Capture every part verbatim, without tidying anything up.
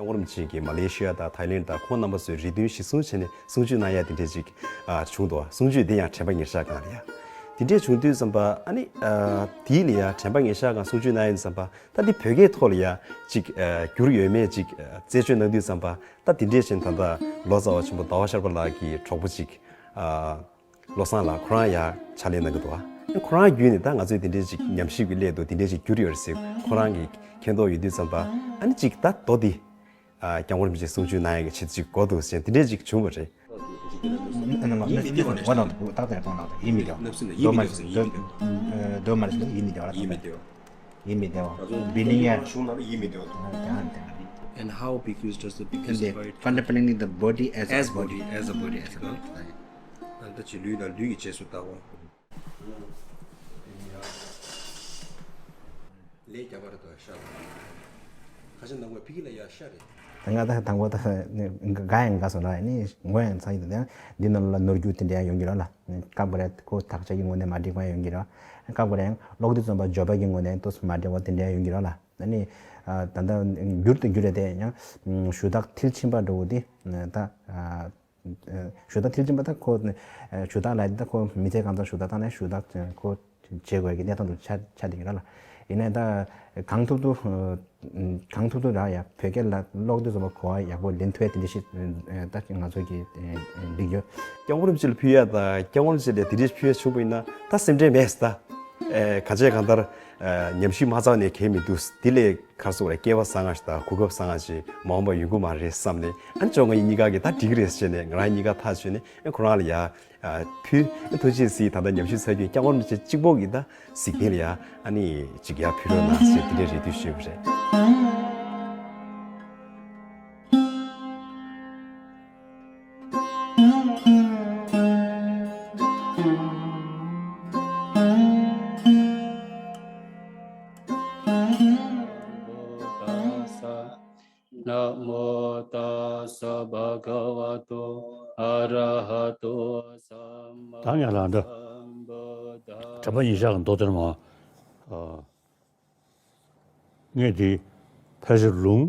སྐྱབས་མགོན་རིན་པོ་ཆེ་གིས་མ་ལེ་ཤི་ཡ་དང་ཐའི་ལེན་དང་ཁོང་རྣམ་པ་ཚོའི་རེ་འདུན་གཞིར་བཟུང་བྱས་ནས་གསུང་ཆོས་གནང་ཡ་དེ་འདྲས་ཅིག་ཨ་བྱུང་འདུག་གསུང་ཆོས་དེ་ཡང་དྲན་པ་ཉེར་ཞག་སྒང་ལ་ཡ། དེ་འདྲས་བྱུང་དུས་ཙམ་པ་ཨ་ནི་ཨ་དེའི་ལ་ཡ་དྲན་པ་ཉེར་ཞག་སྒང་གསུང་ཆོས་གནང་ཡ་ཡིན་ཙམ་པ་ད་འདི་བོད་སྐད་ཐོག་ལ་ཡ་ཅིག་ཨ་བསྒྱུར་ཡོད་མེད་ཅིག་ཨ་རྩད་གཅོད་གནང་དུས་ཙམ་པ་ད་དེ་འདྲས་བྱས་ནས་ད་ལྟ་ལོ་ཙཱ་བ་ཆེན་པོ་ཟླ་བ་ཤར་པ་ལགས་ཀྱི་གྲོགས་པོ་ཅིག་ཨ། བློ་བཟང་ལགས་ཁོ་རང་ཡང་ཕྱག་ལས་གནང་གི་འདུག་ཨ། ཁོ་རང་བརྒྱུད་ནས་ད་ང་ཚོས་དེ་འདྲའི་ཅིག་ཉམས་ཞིབ་ཀྱི་སླད་དུ་དེ་འདྲའི་ཅིག་བསྒྱུར་ཡོད་རེད་ཟེར་ཁོ་རང་གིས་མཁྱེན་རྟོགས་ཡོད་དུས་ཙམ་པ་ཨ་ནི་ཅིག་ད་མདོ་འདི་ཨ་སྐྱབས་མགོན་རིན་པོ་ཆེ་གསུང་ཆོས་གནང་ཡག་གི་ཆེད་དུ་ཅིག་གོ་འདུག་ཟེར་དེ་འདྲའི་ཅིག་བྱུང་བ་རེད། ཡིན་མི་འདུག་ཡིན་མི་འདུག་ཡིན་མི་འདུག་ཡིན་མི་འདུག་ཡིན་མི་འདུག་ཡིན་མི་འདུག་ཡིན་མི་འདུག་ཡིན་མི་འདུག་གཞུང་ནང་ལ་ཡིན་མི་འདུག་དེ་ཡང་དེ་ཡང་རེད། And how because does the, because the, the body, contemplating the body as a body, as a body, as a body, ད་ལྟ་ཅི་ལུས་དང་ལུས་ཀྱི་རྗེས་སུ་བལྟ་བ། ལས་རྒྱ་བར་དུ་ཤར། ཁ་ཆེ་ནང་བའི་ཕི་ཀི་ལ་ཡ་ཤ་རེད། ད་ང་ད་དང་པོ་ད་དགའ་ཡང་དགའ་སོང་ལ་ནི་ངོ་ཡང་ཚ་ཡིན་ད་འདི་ནང་ལ་ནོར་རྒྱུ་དེ་འདྲ་ཡང་ཡོང་གི་ར་ལ་སྐབས་རེ་ཁོ་དག་ཆ་གི་ངོ་ནས་མ་འགྲིག་པ་ཡང་ཡོང་གི་ར་སྐབས་རེ་ཡང་ཀློག་དུས་ཙམ་པ་འབྱོར་པ་གི་ངོ་ནས་ཏོག་ཙམ་མ་འགྲིག་པ་དེ་འདྲ་ཡང་ཡོང་གི་ར་ལ་ནི་ད་ལྟ་འགྱུར་དུ་འགྱུར་རེད་དེ་ཡང་ཞུ་དག་མཐིལ་ཕྱིན་པ་འགྲོ་བོ་དེ་ད། ཞུ་དག་མཐིལ་ཕྱིན་པ་ད་ཁོ་ཞུ་དག་ལ་ད་ཁོ་མི་ཚེ་གང་ཙམ་ཞུ་དག་བཏང་ནས་ཞུ་དག་ཁོ་བྱེད་དགོས་ཀྱི་གནས་སྟངས་དུ་ཆགས་ཆགས་བསྡད་ཀྱི་ར་ལ། ཡིན་ནའི་ད་གང་ཐུབ་ཐུབ་གང་ཐུབ་ཐུབ་ར་ཡ་བོད་སྐད་ལ་ཀློག་དུས་ཙམ་པ་གོ་བ་ཡག་པོ་ལེན་ཐུབ་ཡ་དེ་འདྲ་ཞིག་ད་ང་ཚོ་གི་འགྲིག་ཡོད། སྐྱབས་མགོན་རིན་པོ་ཆེ་ལ་ཕུལ་ཡ་ད་སྐྱབས་མགོན་རིན་པོ་ཆེ་ལ་དེ་འདྲ་ཕུལ་ཡ་བྱུང་བ་ཡིན་ན་ད་སེམས་ཁྲལ་མེད་ད། ཨེ་ག་ཅེ་གང་ལྟར་ཨེ་ཉམས་ཞིབ་མ་རྩ་ནས་གལ་མི་འདུག་དེ་ལས་གར་སོགས་ལ་སྐལ་བ་བཟང་ང་ཞིག་དང་གོ་སྐབས་བཟང་ང་ཞིག་མ་འོངས་པ་ཡོང་གི་མ་རེད་བསམ་ནས་ཨ་ཅོ་ང་ཡིན་གཉིས་ཀ་གི་ད་འགྲིག་རེད་ཟེར་ནས་ང་རང་གཉིས་ཀ་ཐག་ཆོད་ནས་ཨེ་ཁོ་རང་ལ་ཡ་ཨ་ཕུལ་ཨེ་ཐུགས་རྗེ་གཟིགས་ད་ལྟ་ཉམས་ཞིབ་ཚར་རྒྱུ་སྐྱབས་མགོན་རིན་པོ་ཆེ་གཅིག་པོ་གི་ད་གཟིགས་མཁན་ལ་ཡ་ཨ་ནི་ཅིག་ཡ་ཕུལ་རོགས་གནང་ཟེར་དེ་འདྲའི་རེ་འདུན་ཞུས་པ་རེད། Namo tassa bhagavato arahato ད་ངས་ལ་འདི་དྲན་པ་ཉེར་ཞག་གི་མདོ་དེར་མ། ཨ། ངས་འདི་ཕལ་ཆེར་ལུང་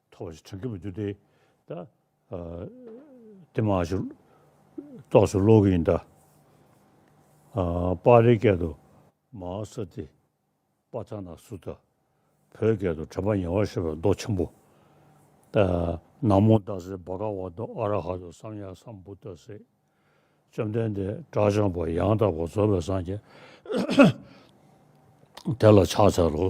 མཐོ་བ་ཞིག་དྲན་གྱི་མི་འདུག་སྟེ། ད་ཨ་དེ་མ་ཞིག་ཏོག་ཙམ་ཀློག་གི་ཡིན་ད། ཨ་པཱ་ལིའི་སྐད་དུ་མ་ཧཱ་ས་ཏི་པ་ཐ་ན་སུ་ཏ། བོད་སྐད་དུ་དྲན་པ་ཉེར་བར་བཤད་པའི་མདོ་ཆེན་པོ། ཨ་ན་མོ་ཏཱ་སེ་བྷ་ག་ཝ་ཏོ་ཨ་ར་ཧ་ཏོ་སམ་ཡ་སམ་བུ་ཏཱ་སེ། བཅོམ་ལྡན་འདས་དགྲ་བཅོམ་པ་ཡང་དག་པར་རྫོགས་པའི་སངས་རྒྱས་དེ་ལ་ཕྱག་འཚལ་ལོ།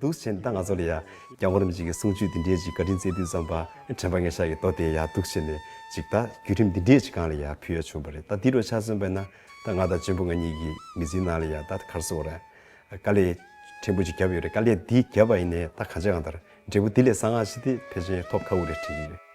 འདུག་བྱས་ནས་ད་ང་ཚོ་ལ་ཡ་སྐྱབས་མགོན་རིན་པོ་ཆེ་གི་གསུང་ཆོས་འདི་འདྲའི་ཅིག་བཀའ་དྲིན་སྩལ་དུས་ཙམ་པ་དྲན་པ་ངེས་ཤག་གི་མདོ་དེ་ཡ་འདུག་བྱས་ནས་ཅིག་ད་བརྒྱུད་རིམ་འདི་འདྲའི་ཅིག་སྒང་ལ་ཡ་ཕུལ་ཡ་བྱུང་བ་རེད། ད་འདི་རུ་ཆ་མཚོན་པ་ན་ད་ང་དང་གཅེན་པོ་ང་གཉིས་ཀྱི་མི་ཚེའི་ནང་ལ་ཡ་ད་གར་སོང་ར་དཀའ་ལས་ཕྲན་བུ་ཅིག་བརྒྱབ་ཡོད་རེད། དཀའ་ལས་འདི་བརྒྱབ་པ་ཡིན་ནའི་ད་གང་ཅི་གང་ལྟར་འབྲས་བུ་འདི་ལས་གསང་སྔགས་ཤིག་དེ་ཕལ་ཆེར་ཐོབ་ཁག་པོ་རེད་དྲན་གྱི་ཡོད།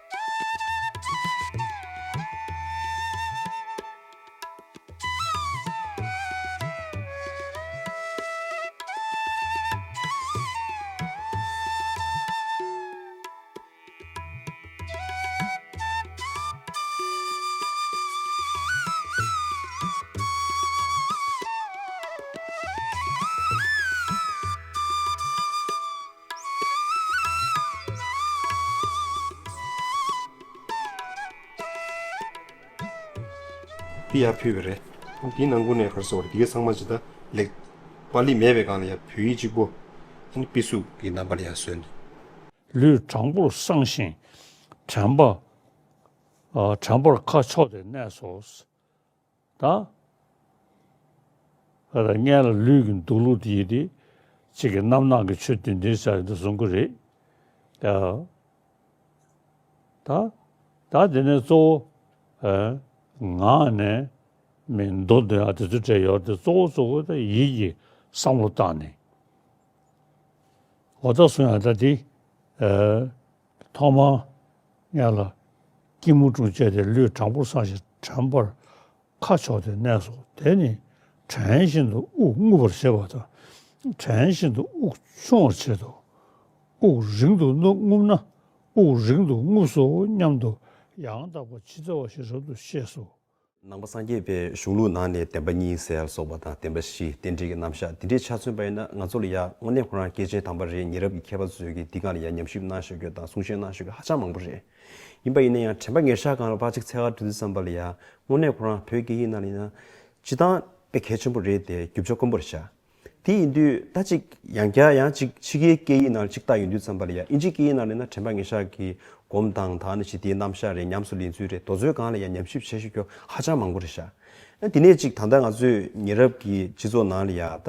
འདི་ཡར་ཕུལ་བ་རེད། འདིའི་ནང་ཁུལ་ནས་ག་རེ་ཟེར་བ་རེད། འདི་གའི་ཚང་མ་ཇི་ལྟར་ལེགས་པ་ལི་མེད་པའི་སྒང་ལ་ཡར་བོད་ཡིག་གཅིག་པོ་ཨ་ནི་པི་སུག་གི་རྣམ་པ་ལ་ཡར་བཟོས་ནས། ལུས་དྲང་པོར་བསྲང་ཞིང་དྲན་པ། ཨ་དྲན་པར་ཁ་ཕྱོགས་ཏེ་གནས་སོ། ད། ད་སྔན་ལ་ལུས་ཀྱི་འདུག་ལུགས་དེ་ཡིན་ཏེ། གཅིག་གི་རྣམ་སྣང་གི་ཆོས་བདུན་ལྡན་ཟེར་དུ་གསུང་གི་རེད། ད། ད། ད་དེ་ནས་གཙོ་བོ། ཨ། ངག་ནས་མི་མདོ་འདོན་ཡག་དེ་ཚོ་བྲིས་ཡོད་དེ་གཙོ་བོ་གཙོ་བོ་ད་ཡིད་ཀྱི་བསམ་བློ་བཏང་ནས། འོ་ད་གསུང་ཡག་ད་དེ། ཨ། ཐོག་མར་ངེད་ལ་སྐྱིལ་མོ་ཀྲུང་བཅས་ཏེ་ལུས་དྲང་པོར་བསྲང་ཞིང་དྲན་པར་ཁ་ཕྱོགས་ཏེ་གནས་སོ། དེ་ནི་དྲན་བཞིན་དུ་དབུགས་རྔུབ་པར་བྱེད་པ་དང་། དྲན་བཞིན་དུ་དབུགས་ཕྱུང་བར་བྱེད་དོ། དབུགས་རིང་དུ་རྔུབ་ན་དབུགས་རིང་དུ་རྔུབས་སོ་སྙམ་དུ་ཡང་དག་པར་ཇི་ལྟ་བ་བཞིན་རབ་ཏུ་ཤེས་སོ། ནང་པ་སངས་རྒྱས་པའི་གཞུང་ལུགས་ནང་ནས་བདེན་པ་གཉིས་ཟེར་ཡ་ལ་སོགས་པ་དང་། བདེན་པ་བཞི། རྟེན་འབྲེལ་གྱི་རྣམ་གཞག་འདི་འདྲའི་ཆ་མཚོན་པ་ཡིན་ན། ང་ཚོ་ལ་ཡ་དངོས་གནས་ཁོ་རང་སྐྱེས་ཆེན་དམ་པ་རེད། ཉེ་རབས་ཀྱི་མཁས་པ་ཚོས་ཀྱི་འདི་སྒང་ལ་ཡ་ཉམས་ཞིབ་གནང་བཞག་རྒྱུ་དང་གསུང་བཤད་གནང་བཞག་རྒྱུ་ཧ་ཅང་མང་པོ་རེད། ཡིན་པ་ཡིན་ན་ཡང་དྲན་པ་ཉེར་བཞག་སྒང་ལ་ཕར་ཅིག་འཚོལ་ག་འགྲོ་དུས་ཙམ་པ་ལ་ཡ་དངོས་གནས་ཁོ་རང་བོད་སྐད་ཡིག་ནང་ལ་ཡིན་ན་སྤྱིར་བཏང་དཔེ་གལ་ཆེན་པོ་རེད་དེ། རྒྱུ་ཆ་དཀོན་པོ་རེད་ཤག་དེ་ཡིན་དུས་ད་ཅིག་ཡང་བསྐྱར་ཡང་ཅིག་ཕྱི་རྒྱལ་སྐད་ཡིག་ནང་ཅིག་བལྟ་ཡོང་དུས་ཙམ་པ་ལ་ཡ་ཨིན་ཇི་སྐད་ཡིག་ནང་ལ་ཡིན་ན་དྲན་པ་ཉེར་བཞག་གི་སྒོམ་དང་། ད་ནི་ཞི་བདེའི་རྣམ་གཞག་རེད། ཉམས་སུ་ལེན་ཚུལ་རེད། དེ་ཚོའི་སྒང་ལ་ཡ་ཉམས་ཞིབ་བྱེད་ཤེས་རྒྱུ་ཧ་ཅང་མང་པོ་རེད་ཤག་ཨ་དེ་ནས་ཅིག་ད་ལྟ་ང་ཚོས་ཉེ་རབས་ཀྱི་སྤྱི་ཚོགས་ནང་ལ་ཡ་ད་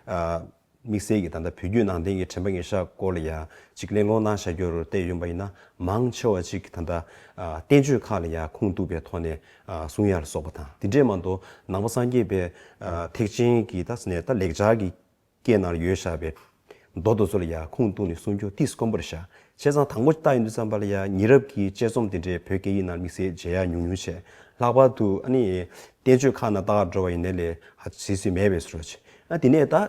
ཨ་དམིགས་བསལ་གྱི་ད་ལྟ་བོད་བརྒྱུད་ནང་བསྟན་གྱི་དྲན་པ་ཉེར་བཞག་སྐོར་ལ་ཡ་ཅིག་གླེང་སློང་གནང་བཞག་རྒྱུ་རུ་བལྟས་ཡོང་པ་ཡིན་ན། མང་ཆེ་བ་ཅིག་ད་ལྟ་ཨ་བསྟན་བཅོས་ཁག་ལ་ཡ་ཁུངས་གཏུགས་པའི་ཐོག་ནས་ཨ་གསུང་ཡ་ལ་སོགས་པ་དང་། དེ་འདྲས་མ་གཏོགས་ནང་པ་སངས་རྒྱས་པའི་ཨ་ཐེག་ཆེན་གྱི་ད་ནས་ད་ལེགས་སྦྱར་གྱི་སྐད་ནང་ལ་ཡོད་བཞག་པའི་མདོ་དེ་ཚོ་ལ་ཡ་ཁུངས་གཏུགས་ནས་གསུང་རྒྱུ་ཏིས་དཀོན་པོ་རེད་ཤག་བྱས་ཙང་དང་པོ་བལྟ་ཡོང་དུས་ཙམ་པ་ལ་ཡ་ཉེ་རབས་ཀྱི་དཔྱད་རྩོམ་དེ་འདྲའི་བོད་སྐད་ཡིག་ནང་དམིགས་བསལ་མཇལ་ཡ་ཉུང་ཉུང་བྱས། ལྷག་པར་དུ་ཨ་ནི་བསྟན་བཅོས་ཁག་ནང་ལྟ་ག་འགྲོ་བ་ཡིན་ནའི་ལས་ཧ་ཅང་གཟིགས་མེད་པའི་བཟོ་འདྲ་ཅིག་ཨ་དེ་ནས་ད་ཨ་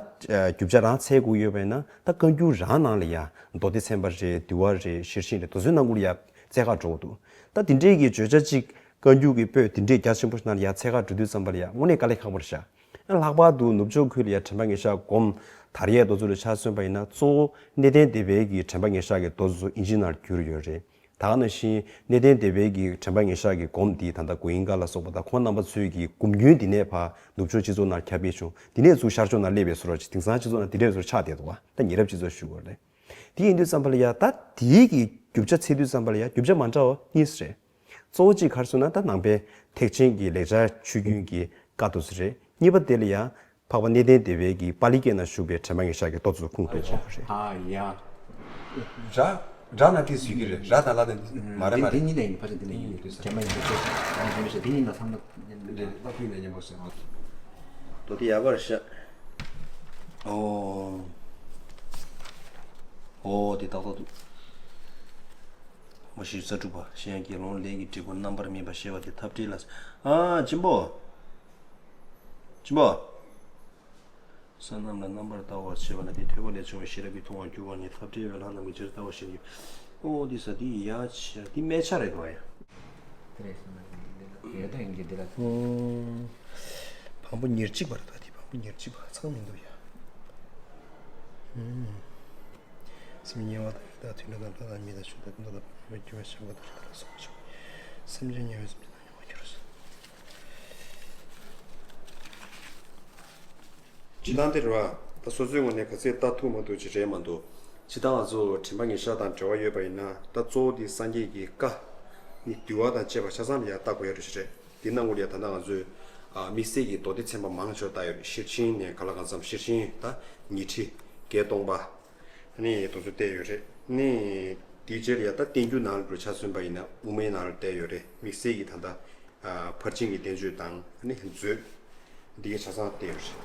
རྒྱུ་ཆ་རང་འཚོལ་དགོས་ཡོད་པ་ཡིན་ན། ད་བཀའ་འགྱུར་རང་ནང་ལ་ཡ་མདོ་སྡེ་ཚན་པ་རེད། འདུལ་བ་རེད། ཤེར་ཕྱིན་རེད། དེ་ཚོའི་ནང་ཁུལ་ལ་ཡ་འཚོལ་ག་འགྲོ་གི་འདུག་ད་དེ་འདྲས་ཀྱི་བརྗོད་བྱ་ཅིག་བཀའ་འགྱུར་གྱི་པོད་དེ་འདྲས་རྒྱ་ཆེན་པོ་ཞིག་ནང་ལ་ཡ་འཚོལ་ག་འགྲོ་དུས་ཙམ་པ་ལ་ཡ་དངོས་གནས་དཀའ་ལས་ཁག་པོ་རེད་ཤག་ལྷག་པར་དུ་ནུབ་ཕྱོགས་ཁུལ་ལ་ཡ་དྲན་པ་ཉེར་བཞག་སྒོམ་དར་ཡས་དེ་ཚོ་ལ་ཆ་མཚོན་པ་ཡིན་ན། གཙོ་བོ་གནས་བརྟན་སྡེ་པའི་གི་དྲན་པ་ཉེར་བཞག་གི་མདོ་ཚོ་ཨིན་ཇི་ནང་བསྒྱུར་ཡོད་རེད། ད་ག་ནང་བཞིན་གནས་བརྟན་སྡེ་པའི་གི་དྲན་པ་ཉེར་བཞག་གི་སྒོམ་འདི་ད་ལྟ་གོ་ཨིན་ཀ་ལ་སོགས་པ་དང་ཁོང་རྣམ་པ་ཚོའི་གི་སྒོམ་རྒྱུན་འདི་ནས་ཕར་ནུབ་ཕྱོགས་སྤྱི་ཚོགས་ནང་ཁྱབ་སྤེལ་བྱུང་། འདི་ནས་ཚུར་ཤར་ཕྱོགས་ནང་སླེབས་པའི་བཟོ་འདྲ་ཅིག་དེང་སང་སྤྱི་ཚོགས་ནང་འདི་འདྲའི་བཟོ་ཆགས་བསྡད་འདུག་བ། ད་ཉེ་རབས་སྤྱི་ཚོགས་ཞུ་དགོས་རེད། དེ་ཡིན་དུས་ཙམ་པ་ལ་ཡ་ད་དེའི་གི་རྒྱུ་ཆ་འཚོལ་དུས་ཙམ་པ་ལ་ཡ་རྒྱུ་ཆ་མ་འདྲ་བ་གཉིས་རེད། གཙོ་བོ་གཅིག་ག་རེ་ཟེར་ན། ད་ནང་པའི་ཐེག་ཆེན་གྱི་ལེགས་སྦྱར་ཆོས་རྒྱུན་གྱི་བཀའ་དེ་ཚོ་རེད། གཉིས་པ་དེ་ལ་ཡ་འཕགས་པ་གནས་བརྟན་སྡེ་པའི་གི་པཱ་ལི་སྐད་ནང་བཞུགས་པའི་དྲན་པ་ཉེར་བཞག་གི་མདོ་ཚོ་ཁུངས་གཏུགས་པ་རེད། ཨ་ཡ། ར། ར་ན་ཏིས་ཡི་གེ་རེད། ར་དང་ལ་དང་མ་རེད་མ་རེད། འདི་གཉིས་ནས་ཡིན། ཕལ་ཆེར་འདི་ནས་ཡིན་འདུག་ཟེར། དྲན་པ་ཉེར་བཞག་གི་དེ་གཉིས་ནང་བསམ་བློ། རེད། ལ་ཕུལ་ནས་མཉམ་པོ་ཟེར་བ། མདོ་དེ་ཡག་པར་བཞག་ཨོ། ཨོ་དེ་ཏག་ཏག་འདུག་མ་གཞི་རྩ་དྲུག་པ། གཞན་དགེ་སློང་ལས་ཀྱི་འབྲས་བུ་རྣམ་པར་སྨིན་པ་ཞེས་པ་དེ་ཐབས་འབྲས་ལ། ཨ་གཅེན་པོ། གཅེན་པོ། སོ་ནམ་ལ་རྣམ་པར་ལྟ་བར་བྱེད་པ་ན། དེ་ཐོས་པ་ལས་བྱུང་བའི་ཤེས་རབ་ཀྱིས་མཐོང་བར་འགྱུར་བ་ནི། ཐབས་བྲལ་བའི་ལྷ་རྣམས་ཀྱིས་ཇི་ལྟ་བར་ཤེས་ཀྱི། ཨོ་འདི་ས་འདི་ཡ་ཆེ་འདི་སྨད་ཆ་རེད་འདུག་ཨ་ཡ། དེ་རེད་སོང་ན་འདི་ལ་ཡོད་ད་ཡིན་གྱི་འདི་ལ། ཨུམ། བམ་པོ་ཉེར་གཅིག་པ་རེད་ད། འདི་བམ་པོ་ཉེར་གཅིག་པ་ཚང་མི་འདུག་ཡ། ཨུམ། སེམས་ཉེ་བ་དང་ཡི་དྭགས་དུད་འགྲོ་དང་ལྷ་དང་མི་དང་ཆུ་དང་རླུང་དང་བ་དང་མེ་རྒྱུ་བ་ཞིང་པ་དང་རི་དྭགས་ལ་སོགས་པ་བྱུང་། སེམས་ཅན་ཉེ་བའི་སེམས་ཅན་དང་མྱོང་བར་འགྱུར་རོ། སྤྱིར་བཏང་དེ་རེད་བ། ད་སོ་སོའི་ངོས་ནས་ག་ཚད་ལྟ་ཐུབ་མ་ཐུབ་ཅིག་རེད་མ་གཏོགས། སྤྱིར་བཏང་ང་ཚོ་དྲན་པ་ཉེར་བཞག་དང་འབྲེལ་བ་ཡོད་པ་ཡིན་ན། ད་གཙོ་བོ་དེ་སངས་རྒྱས་ཀྱི་བཀའ་ནི་འདུལ་བ་དང་བཅས་པ་ཆ་ཚང་ལ་ཡང་ལྟ་དགོས་ཡ་འདྲ་ཞིག་རེད། དེ་ནང་ཁུལ་ལ་ཡང་ད་ལྟ་ང་ཚོས་ཨ་དམིགས་བསལ་གྱི་མདོ་སྡེ་ཚན་པ་མང་ཆེ་བ་ལྟ་ཡོད་རེད། ཤེར་ཕྱིན་ནས་གང་ལ་གང་འཚམ། ཤེར་ཕྱིན་ད་ཉི་ཁྲི་བརྒྱད་སྟོང་པ་ནི་དེ་ཚོ་བལྟས་ཡོད་རེད། ནི་དེའི་རྗེས་ལ་ཡང་ད་བསྟན་འགྱུར་ནང་ལ་འགྲོ་ཆ་མཚོན་པ་ཡིན་ན་དབུ་མའི་ནང་ལ་བལྟས་ཡོད་རེད། དམིགས་བསལ་གྱི་ད་ལྟ་ཨ་ཕར་ཕྱིན་གྱི་བསྟན་བཅོས་དང་ནི་མཛོད་འདི་གའི་ཆ་ཚང་བལྟས་ཡོད་རེད།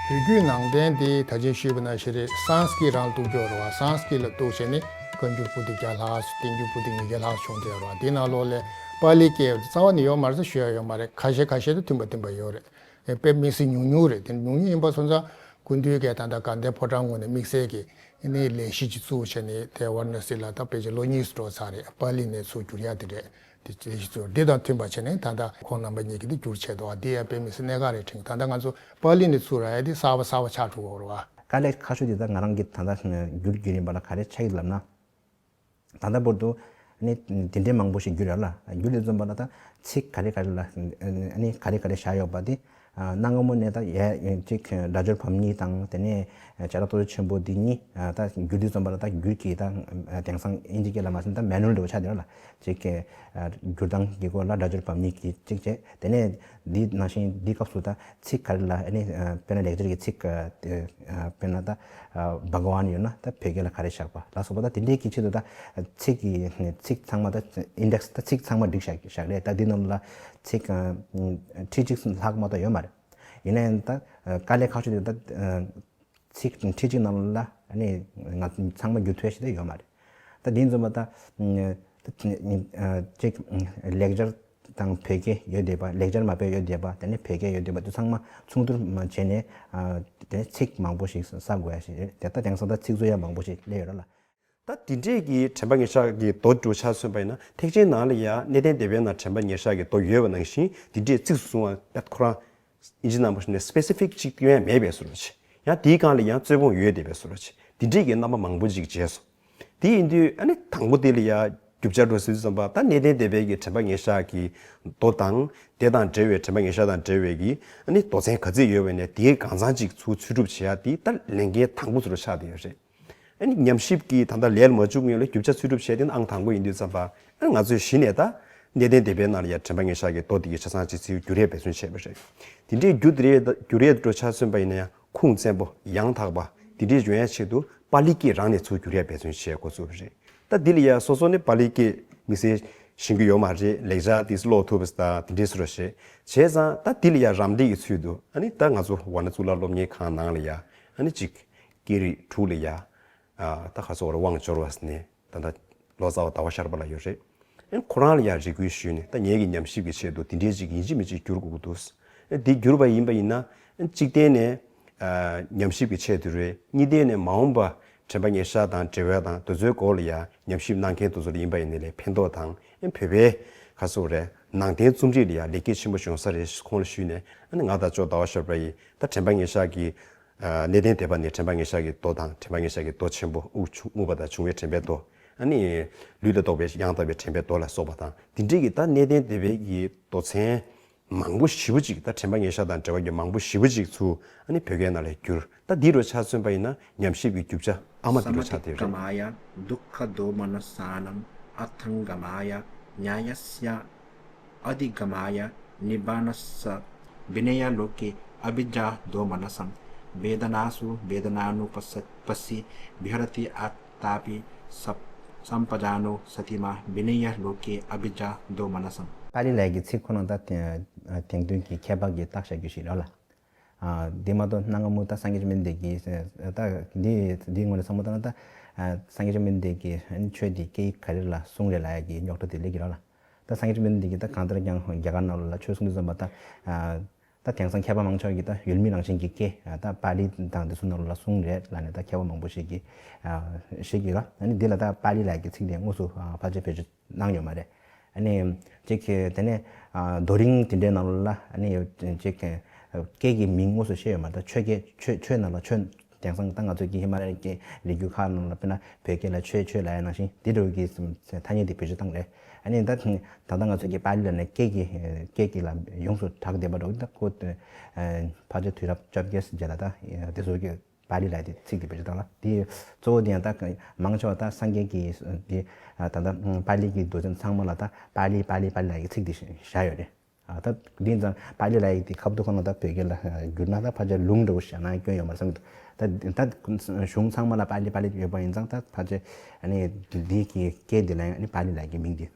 བོད་བརྒྱུད་ནང་བསྟན་དེ་ད་ཅི་ཞུས་པ་ནང་བཞིན་རེད། སཾ་སྐྲྀཏ་རང་གཏུགས་ཀྱི་ཡོད་རེད་བ། སཾ་སྐྲྀཏ་ལ་གཏུགས་བྱས་ནས་བཀའ་འགྱུར་པོ་ཏི་བརྒྱ་ལྷག་བསྟན་འགྱུར་པོ་ཏི་ཉིས་བརྒྱ་ལྷག་བྱུང་བསྡད་ཡོད་རེད་བ། དེ་ནང་ལོགས་ལ་པཱ་ལིའི་སྐད་རྩ་བ་ནས་ཡོད་མ་རེད་ཟེར་ཞུ་ཡ་ཡོད་མ་རེད། ཁ་ཤས་ཁ་ཤས་དེ་མཐུན་པ་མཐུན་པ་ཡོད་རེད། དཔེ་དམིགས་བསལ་ཉུང་ཉུང་རེད། དེ་ཉུང་ཉུང་ཡིན་པ་སོང་ཙང་སྐུ་མདུན་གྱིས་ད་ལྟ་དགའ་ལྡན་ཕོ་བྲང་ངོས་ནས་དམིགས་བསལ་གྱི་ནི་ལས་གཞི་ཅིག་བཙུགས་བྱས་ནས་དེ་ཝཱ་ར་ཎ་སི་ལ་ད་ཕལ་ཆེར་ལོ་གཉིས་སུ་འགྲོ་ཚར་རེད། པཱ་ལི་ནས་ཚུར་བསྒྱུར་ཡ་དེ་རེད། དེ་ལས་གཞི་བཙུགས་འདི་དང་མཐུན་པ་བྱས་ནས་ད་ལྟ་ཁོང་རྣམ་པ་གཉིས་ཀྱིས་དེ་བསྒྱུར་བྱས་འདུག་བ། དེ་ཡང་དཔེ་མི་སྲིད་གནད་འགག་རེད་དྲན། ད་ལྟ་ང་ཚོ་པཱ་ལི་ནས་ཚུར་རག་ཡ་དེ་གསར་པ་གསར་པ་ཆགས་འགྲོ་གི་ཡོད་རེད་བ། དཀའ་ལས་ཁག་ཤོས་དེ་ད་ང་རང་གིས་ད་ལྟ་བསྒྱུར་བསྒྱུར་ཡིན་པ་ལ་ག་རེ་ཆགས་ཡོད་ལབ་ན། ད་ལྟ་བར་དུ་ནི་དེ་འདྲའི་མང་པོ་ཞིག་བསྒྱུར་ཡོད་ལ། བསྒྱུར་ལས་བརྩམས་པ་ལ་ད་ཚིག་ག་རེ་ག་རེ་ལ་ནི་ག་རེ་ག་རེ་བཞག་ཡོད་པ་དེ་གནའ་སྔ་མོ་ནས་ད་ཡ་ཅིག་སྒྲ་སྦྱོར་བམ་གཉིས་དང་། དེ་ནས་བྱ་ར་ཏོ་ཅོ་ཆེན་པོ་འདི་གཉིས་ད་བསྒྱུར་དུས་ཙམ་པ་ལ་ད་བསྒྱུར་གྱི་ད་དེང་སང་ཨིན་ཇི་སྐད་ལ་མ་ཟིན་ད་མེ་ནུ་ཨལ་འདྲ་བོ་ཆགས་བསྡད་ཡོད་ལ། ཅིག་བསྒྱུར་སྟངས་ཀྱི་སྐོར་ལ་སྒྲ་སྦྱོར་བམ་གཉིས་ཀྱི་ཅིག་བྱས། དེ་ནས་ འདི་ནང་བཞིན་འདི་སྐབས་སུ་ད་ཚིག་ག་རེ་ལ་ཨ་ནི་དཔེར་ན་ལེགས་སྦྱར་གྱི་ཚིག་དཔེར་ན་ད་བྷ་ག་ཝཱན་ཡོད་ན་ད་བོད་སྐད་ལ་ག་རེ་བཞག་པ་ལ་སོགས་པ་ད་དེ་འདྲའི་གི་ཆེད་དུ་ད་ཚིག་གི་ཚིག་ཚང་མ་ད་ཨིན་ཌེག་སི་ད་ཚིག་ཚང་མ་བསྒྲིགས་བཞག་བཞག་རེད། ད་འདི་ནང་ལ་ཚིག་ཁྲི་གཅིག་ལྷག་མ་གཏོགས་ཡོད་མ་རེད། ཡིན་ན་ཡང་ད་དཀའ་ལས་ཁག་ཤོས་དེ་ད་ཚིག་ཁྲི་གཅིག་ནང་ལ་ཨ་ནི་ང་ཚང་མ་བསྒྱུར་ཐུབ་ཡ་ཞིག་ད་ཡོད་མ་རེད། ད་དེ་ཡིན་ཙང་མ་ད་ཅིག་ལེགས་སྦྱར་དང་བོད་སྐད་ཡོད་བསྡད་པ་ལེགས་སྦྱར་མ་བོད་ཡོད་བསྡད་པ་དེ་ནས་བོད་སྐད་ཡོད་བསྡད་པ་དེ་ཚང་མ་ཚོགས་བསྡུར་བྱས་ནས་དེ་ནས་ཚིག་མང་པོ་ཞིག་བསགས་དགོས་ཡ་ཞིག་རེད། དེ་ད་དེང་སང་ད་ཚིག་མཛོད་ཡ་མང་པོ་ཞིག་སླེབས་ཡོད་རེད་ལ། ད་དེ་འདྲས་ཀྱི་དྲན་པ་ངེས་ཤག་གི་མདོ་འདྲ་ཆ་མཚོན་པ་ཡིན་ན་ཐེག་ཆེན་ནང་ལ་ཡང་གནས་བརྟན་སྡེ་པའི་ནང་དྲན་པ་ངེས་ཤག་གི་མདོ་ཡོད་པ་ནང་བཞིན་དེ་འདྲས་ཚིགས་སུ་བཟུང་བ་ད་ཁོ་རང་ཨིན་ཇི་ནང་པ་ཞིག་ནས་སི་པེ་སི་ཕིག་ཅིག་སྟོན་ཡ་མེད་པའི་བཟོ་འདྲ་ཅིག་ཡང་དེའི་སྒང་ལ་ཡང་རྩོད་སྤོང་ཡོད་བསྡད་པའི་བཟོ་འདྲ་ཅིག་དེ་འདྲས་ཀྱི་རྣམ་པ་མང་པོ་ཅིག་མཇལ་སོང་། དེ་ཡིན་དུས་ཨ་ནི་དང་པོ་དེ་ལ་ཡང་རྒྱུ་ཆ་འགྲོ་ཟེར་དུས་ཙམ་པ་ད་གནས་བརྟན་སྡེ་པའི་གི་དྲན་པ་ངེས་ཤག་གི་མདོ་དང་དེ་དང་འབྲེལ་བའི་དྲན་པ་ངེས་ཤག་དང་འབྲེལ་བའི་གི་ཨ་ནི་མདོ་ཚན་ག་ཚོད་ཡོད་པ་ནས་དེའི་གང་ཚང་ཅིག་ཚུར་འཚོལ་སྒྲུབ་བྱེད་ཡ་དེ་ད་ལས་འགན་དང་པོ་ཚུར་ཆགས་བསྡད་ཡོད་རེད། ཨ་ནི་ཉམས་ཞིབ་ཀྱི་ད་ལྟ་ལས་ལ་མ་བཅུག་སྔོན་ལ་རྒྱུ་ཆ་འཚོལ་སྒྲུབ་བྱས་ཏེ་ཨང་དང་པོ་ཡིན་དུས་ཙམ་པ་ཨ་ནི་ང་ཚོས་གཞི་ནས་ད་གནས་བརྟན་སྡེ་པའི་ནང་ལ་ཡ་དྲན་པ་ངེས་ཤག་གི་མདོ་དེ་གི་ཆ་ཚང་ཅིག་ཚུར་བསྒྱུར་ཡས་འབད་བརྩོན་བྱས་པ་རེད། དེ་འདྲའི་བསྒྱུར་དེ་རེད་བསྒྱུར་ཡས་འགྲོ་ཆ་མཚོན་པ་ཡིན་ན་ཡང་ཁུངས་བཙན་པོ་ཡང་དག་པ་དེ་འདྲའི་ཡོང་ཡས་ཆེད་དུ་པཱ་ལི་སྐད་རང་ནས་ཚུར་བསྒྱུར་ཡས་འབད་བརྩོན་བྱས་འགོ་བཙུགས་པ་རེད། ད་འདི་ལ་ཡ་སོ་སོ་ནི་པཱ་ལི་སྐད་དམིགས་བསལ་ཤེས་ཀྱི་ཡོད་མ་རེད། ལེགས་སྦྱར་དེ་ཀློག་ཐུབ་པ་ད་དེ་འདྲའི་བཟོ་འདྲ་ཞིག་བྱས་ཙང་ད་འདི་ལ་ཡ་རམ་འདེགས་ཀྱི་ཚུལ་དུ་ཨ་ནི་ད་ང་ཚོ་ཝཱ་ཎ་གཙུག་ལག་སློབ་གཉེར་ཁང་ནང་ལ་ཡ་ཨ་ནི་གཅིག་སྐད་རིགས་དྲུག་ལ་ཡ། ད་ཁ་སོག་ར་དབང་འབྱོར་བ་ནས་ད་ལྟ་ལོ་ཙཱ་བ་ཟླ་བ་ཤར་པ་ལགས་ཡོད་རེད། ཁོ་རང་ལ་ཡང་རེ་སྐུལ་ཞུས་ནས་ད་ངེད་ཀྱི་ཉམས་ཞིབ་ཀྱི་ཆེད་དུ་དེ་འདྲའི་ཅིག་ཡིན་གཅིག་མིན་གཅིག་བསྒྱུར་དགོས་ཀྱི་འདུག་དེ་བསྒྱུར་བ་ཡིན་པ་ཡིན་ན་གཅིག་བརྟེན་ནས་ཉམས་ཞིབ་ཀྱི་ཆེད་དུ་རེད། གཉིས་བརྟེན་ནས་མ་འོངས་པ་དྲན་པ་ངེས་ཤག་དང་འབྲེལ་བ་དང་དེ་ཚོའི་སྐོར་ལ་ཡང་ཉམས་ཞིབ་གནང་མཁན་དེ་ཚོ་ལ་ཡིན་པ་ཡིན་ནའི་ལས་ཕན་ཐོགས་དང་བོད་པའི་ཁ་སོག་རེད་ནང་བསྟན་རྩོམ་རིག་ལ་ཡང་ལེགས་སྐྱེས་ཆེན་པོ་འབྱུང་ས་རེད་ཁོང་ལ་ཞུས་ནས་ང་དང་ཅོག་ཟླ་བ་ཤར་པ་ཡིས་ད་དྲན་པ་ངེས་ཤག་གི་གནས་བརྟན་སྡེ་པ་ནས་དྲན་པ་ངེས་ཤག་གི་མདོ་དང་དྲན་པ་ངེས་ཤག་གི་མདོ་ཆེན་པོ་དབུགས་ཆུ་རྔུབ་པ་དང་འབྱུང་བའི་དྲན་པའི་མདོ། ཨ་ནི་ལུས་ལ་གཏོགས་པའི་ཡང་དག་པའི་དྲན་པའི་མདོ་ལ་སོགས་པ་དང་དེ་འདྲའི་གི་ད་གནས་བརྟན་སྡེ་པའི་གི་མདོ་ཚན་མང་པོ་ཞེ་པོ་ཅིག་ད་དྲན་པ་ངེས་ཤག་དང་འབྲེལ་བ་ཡོད་མང་པོ་ཞེ་པོ་ཅིག་ཚུར་ཨ་ནི་བོད་སྐད་ནང་ལ་བསྒྱུར། ད་འདི་རུ་ཆ་མཚོན་པ་ཡིན་ན་ཉམས་ཞིབ་ཀྱི་རྒྱུ་ཆ་ཨ་མ་འདི་རུ་ཆགས་བསྡད་ཡོད་རེད། समतिक्रमाय दुःखदोमनसानां अर्थागमाय न्यायस्य अधिगमाय निब्बाणस्य विनय्य लोके अभिजातोमनसं वेदनासु वेदनानुपस्स पस्सी विहरति अथापि सप सम्पजानो सतीमा विनय्य लोके अभिजातोमनसं། པཱ་ལི་ལབ་ཀྱི་ཚིག་ཁོ་ན་ད་དེང་དུས་ཀྱི་ཁྱད་པར་གྱི་རྟགས་ཤར་རྒྱུ་ཞིག་རེད་ལ། འདི་མ་གཏོགས་གནའ་སྔ་མོ་ད་སངས་རྒྱས་བཅོམ་ལྡན་འདས་ཀྱིས་ད་འདི་འདིའི་ངོས་ནས་བསམ་བློ་བཏང་ན་ད་སངས་རྒྱས་བཅོམ་ལྡན་འདས་ཀྱིས་ཆོས་འདི་སྐད་ཡིག་ག་རེ་ལ་གསུངས་རེད་ལབ་ཡ་གི་རྙོག་དྲ་དེ་སླེབས་ཀྱི་རེད་ལ། ད་སངས་རྒྱས་བཅོམ་ལྡན་འདས་ཀྱིས་ད་གང་ལྟར་ཀྱང་རྒྱ་གར་ནང་ལ་ཆོས་གསུང་དུས་ཙམ་པ་ད་ད་དེང་སང་མཁས་པ་མང་ཆེ་བ་གིས་ད་ཡུལ་མི་རང་བཞིན་གྱི་སྐད་ད་པཱ་ལི་དང་དེ་ཚོ་ནང་ལ་གསུངས་རེད་ལབ་ནས་ད་མཁས་པ་མང་པོ་ཞིག་གིས་བཤད་ཀྱི་ཡོད་ལ། ཨ་ནི་འདི་ལ་ད་པཱ་ལི་ལབ་ཀྱི་ཚིག་དེ་དངོས་སུ་ཕལ་ཆེར་བེད་སྤྱོད་གནང་ཡོད་མ་རེད། ཨ་ནི་ཅིག་དེ་ནས་རྡོ་རིང་དེ་འདྲའི་ནང་ལ་ཨ་ནི་ཅིག་སྐད་ཀྱི་མིང་དངོས་སུ་བཤད་ཡོད་མ་རེད། ད་ཆོས་སྐད་ཆོས་ཆོས་ནང་ལ་ཆོས་དེང་སང་ད་ང་ཚོ་གི་ཧི་མ་ལ་ཡའི་རི་རྒྱུད་ཁག་ནང་ལ་དཔེར་ན་བོད་སྐད་ལ་ཆོས་ཆོས་ལབ་ཡ་ནང་བཞིན་དེ་འདྲ་གི་ཐ་སྙད་དེ་བེད་སྤྱོད་བཏང་རེད། ཨ་ནི་ད་ད་ལྟ་ང་ཚོ་གི་པཱ་ལི་ལབ་ནས་སྐད་ཀྱི་སྐད་ཀྱི་ལ་ཡོངས་སུ་གྲགས་བསྡད་པ་འདྲ་བོ། ད་ཁོ་ཕལ་ཆེར་དུས་རབས་བཅོ་བརྒྱད་རྗེས་ལ་ད་དེ་ཚོ་གི་པཱ་ལི་ལབ་ཡ་དེ་ཚིག་དེ་བེད་སྤྱོད་བཏང་ལ། དེ་གཙོ་བོ་དེ་ཡང་ད་མང་ཆེ་བ་ད་སངས་རྒྱས་ཀྱི་དེ་ད་ལྟ་པཱ་ལི་གི་མདོ་ཚན་ཚང་མ་ལ་ད་པཱ་ལི་པཱ་ལི་པཱ་ལི་ལབ་ཡ་གི་ཚིག་དེ་བཞག་ཡོད་རེད། ཨ་ད་འདི་ཙང་པཱ་ལི་ལབ་ཡ་དེ་ཁ་བསྡུ་ཁོ་ན་ད་བོད་སྐད་ལ་བསྒྱུར་ན་ད་ཕལ་ཆེར་ལུང་འདྲ་བོ་བཞག་ན་སྐྱོན་ཡོད་མ་རེད་བསམ་གྱི་འདུག་ད་ད་གཞུང་ཚང་མ་ལ་པཱ་ལི་པཱ་ལི་ཡོད་པ་ཡིན་ཙང་ད་ཕལ་ཆེར་ཨ་ནི་འདི་གི་སྐད་འདི་ལ་ཨ་ནི་པཱ་ལི་ལབ་ཡ་གི་མིང་འདི་